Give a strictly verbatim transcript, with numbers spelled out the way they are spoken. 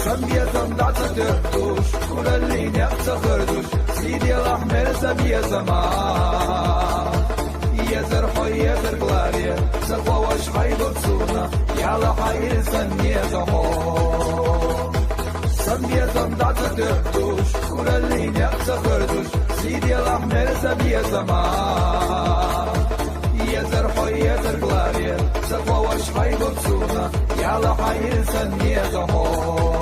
Сан безам дӀа ца тоьттуш, кураллий некъ ца хардуш, сий делахь мел сан безама. Езар хьо, езар главе, са хьо ваша хьайбар суна, яла хьайр сан неза хьо. Сан безам дӀа ца тоьттуш, кураллий некъ ца хардуш, сий делахь мел сан безама. Езар хьо, езар главе, са хьо ваша хьайбар суна, яла хьайр сан неза хьо.